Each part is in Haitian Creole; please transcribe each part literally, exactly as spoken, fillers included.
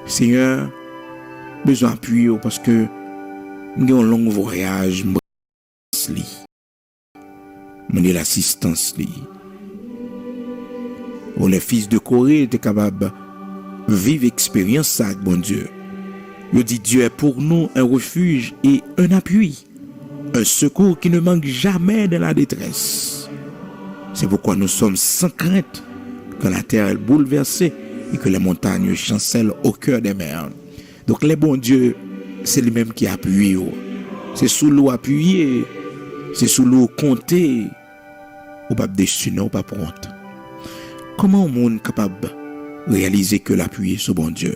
Senyè, bezwen apiye w paske m gen yon long vwayaj, m li. Mande l asistans li. Ou les fils de Corée te kapab viv eksperyans sa ak Bondye. Yo di, Dieu est pour nous un refuge et un appui, un secours qui ne manque jamais dans la détresse. C'est pourquoi nous sommes sans crainte quand la terre est bouleversée et que les montagnes chancellent au cœur des mers. Donk, lè Bondye, se li menm ki apiye w. Se sou li w apiye, se sou li w konte, ou p ap desi non, ou p ap wont. Kòman yon moun kapab reyalize ke l apiye sou Bondye?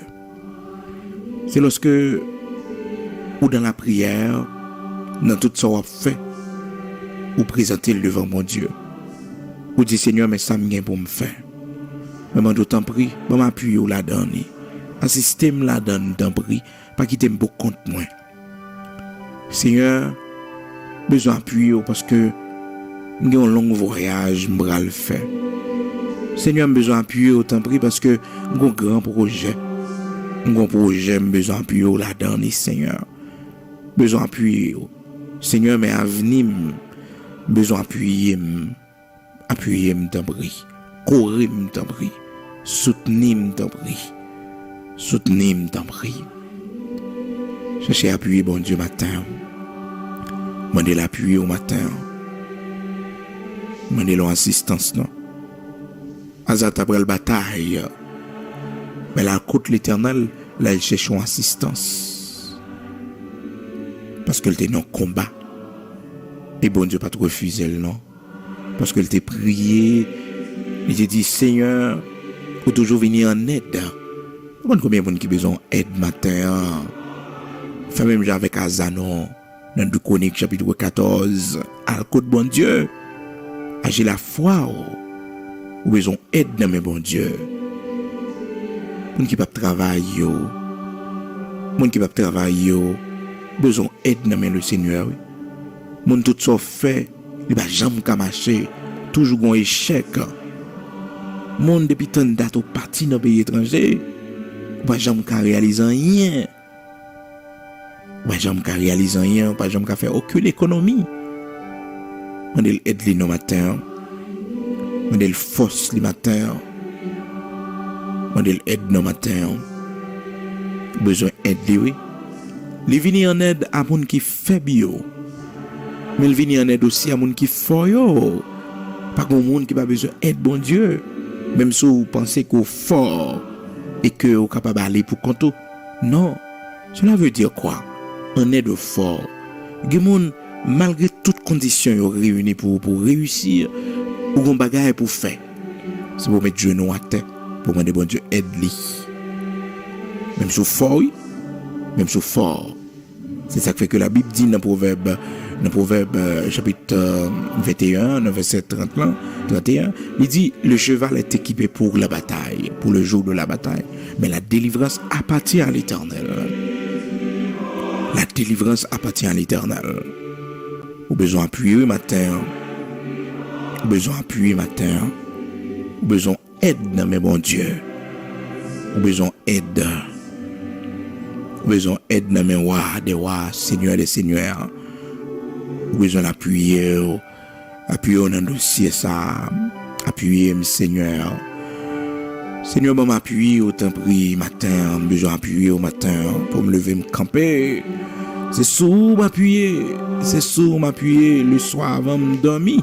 Se lòske ou dan lapriyè, nan tout sa w ap fè, ou prezante l devan Bondye. Ou di, Senyè, men sa m gen pou m fè. Mwen mande w, tanpri, ban m apiye w ladan li. Asiste m ladan l, tanpri. Pa kite m pou kont mwen. Senyè, m bezwen apiye w paske m gen yon long vwayaj m pral fè. Senyè, m bezwen apiye w, tanpri, paske m gen yon gran pwojè. M gen yon pwojè, m bezwen apiye w ladan li, Senyè. M bezwen apiye w. Senyè, men avni m, m bezwen apiye m. Apiye m, tanpri. Kore m, tanpri. Soutni m, tanpri. Soutni m, tanpri. Chèche apiye Bondye maten an. Mande l apiye w maten an. Mande l yon asistans, non. Aza ta pral batay. Men l al kot Letènèl, l al chèche yon asistans. Paske l te nan konba. E Bondye pa t refize l, non. Paske l te priye, li te di, Senyè, ou toujou vini an èd. Ou konn konbyen moun ki bezwen èd maten an? Fè menm jan avèk Aza non, nan de Kwonik chapit katòz, al kot Bondye, aji lafwa w. Ou bezwen èd nan men Bondye. Moun ki p ap travay yo, moun ki p ap travay yo, bezwen èd nan men Lesenyè, wi. Moun tout sa w fè, li pa janm ka mache, toujou gon echèk. Moun depi tann dat ou pati nan peyi etranje, ou pa janm ka reyalize anyen. Ou pa janm ka reyalize anyen, ou pa janm ka fè okenn ekonomi. Mande l èd li nan maten an. Mande l fòs li maten an. Mande l èd nan maten an. Ou bezwen èd li, wi. Li vini an èd a moun ki fèb yo. Men l vini an èd osi a moun ki fò yo. Pa gen moun ki pa bezwen èd Bondye. Menm si w panse ke w fò e ke w kapab ale pou kont ou. Non. Cela veut dire quoi? An èd ou fò. Gen moun, malgre tout kondisyon yo reyini pou, pou reyisi, ou gon bagay pou fè. Se pou w met jenou atè, pou w mande Bondye èd li. Menm si w fò, wi. Menm si w fò. Se sa k fè ke Labib di nan Pwovèb, nan Pwovèb, euh, chapit, euh, venteyen, nan vèsè trant lan, trant et un, li di, Le cheval est équipé pour la bataille, pour le jour de la bataille, mais la délivrance appartient à l'Éternel. La délivrance appartient à l'Éternel. Ou bezwen apiye wi maten an. Ou bezwen apiye maten an. Ou bezwen èd nan men Bondye. Ou bezwen èd. Ou bezwen èd nan men Wa dè wa, Senyè dè senyè. Ou bezwen l apiye w. Apiye w nan dosye sa a. Apiye m, Senyè. Senyè, ban m apiye w, tanpri, maten an. M bezwen apiye w maten an pou m leve m kanpe. Se sou ou m apiye. Se sou ou m apiye leswa avan m dòmi.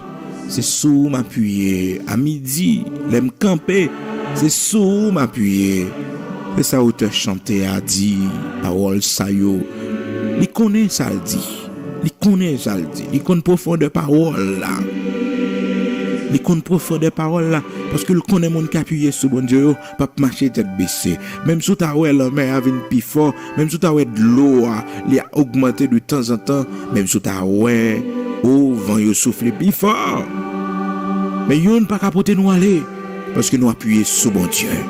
Se sou ou m apiye a midi, lè m kanpe. Se sou ou m apiye. Se sa otè chante a di, pawòl sa yo. Li konnen sa l di. Li konnen sa l di. Li konn pwofondè pawòl la. Li konn pwofondè pawòl la. Paske l konnen moun k apiye sou Bondye yo p ap mache tèt bese. Menm si w ta wè lanmè a vin pi fò, menm si w ta wè dlo a, li a ogmante de tanzantan, menm si w ta wè, o, van yo soufle pi fò. Men youn pa ka pote nou ale, paske nou apiye sou Bondye.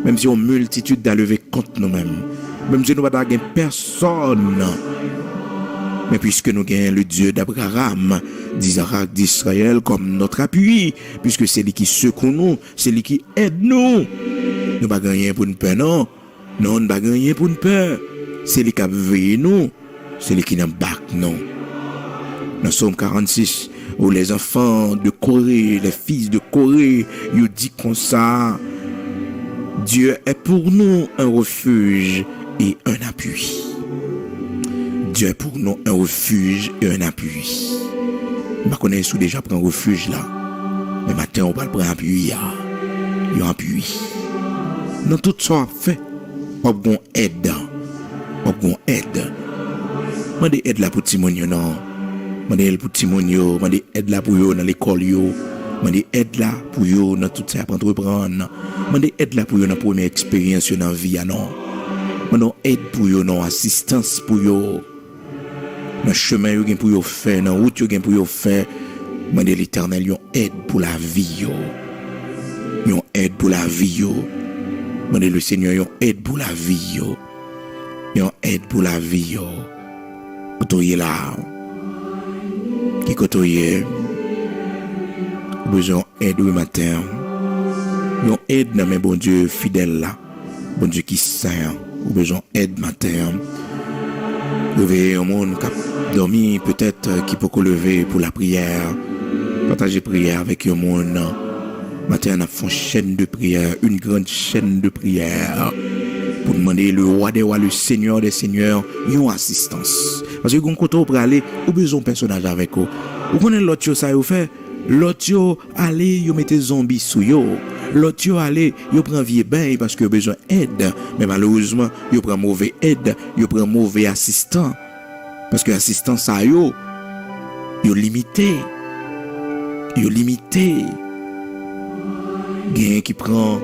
Menm si yon miltitid ta leve kont nou menm, menm si nou pa ta gen pèsòn, men piske nou gen le Dieu d'Abraham, d'Isaac, d'Israël comme notre appui, piske se li ki sekou nou, se li ki èd nou. Nou pa gen anyen pou n pè non. Non, n pa gen anyen pou n pè. Se li k ap veye nou. Se li ki nan bak nou. Nan Sòm karannsis, où les enfants de Corée, les fils de Corée, yo di konsa, Dieu est pour nous un refuge et un appui. Dieu est pour nous un refuge et un appui. M pa konnen si w deja pran refij la, men maten w pral pran apui a. Yon apui. Nan tout sa w ap fè, w ap gon èd. W ap gon èd. Mande èd la pou timoun yo non. Mande l pou timoun yo. Mande èd la pou yo nan lekòl yo. Mande èd la pou yo nan tout sa y ap antreprann. Mande èd la pou yo nan premye eksperyans yo nan vi a non. Mande yon èd pou yo non, asistans pou yo. Nan chemen yo gen pou yo fè, nan wout yo gen pou yo fè, mande Letènèl yon èd pou lavi yo. Yon èd pou lavi yo. Mande Lesenyè yon èd pou lavi yo. Yon èd pou lavi yo. Kote w ye la? Ki kote w ye? Ou bezwen yon èd wi maten an. Yon èd nan men Bondye fidèl la. Bondye ki sen an, ou bezwen èd maten an. Reveye yon moun k ap dòmi, petèt, ki poko leve pou lapriyè. Pataje priyè avèk yon moun. Maten an, n ap fè yon chèn de priyè, une grande chaîne de prière, pou n mande le roi des rois, le seigneur des seigneurs, yon asistans. Paske gon kote w prale, ou bezwen yon pèsonaj avèk ou. Ou konnen lòt yo sa yo fè? Lòt yo ale, yo mete zonbi sou yo. Lòt yo ale, yo pran vye bèy paske yo bezwen èd. Men malerezman, yo pran move èd, yo pran move asistan. Paske asistan sa yo, yo limite. Yo limite. Genyen ki pran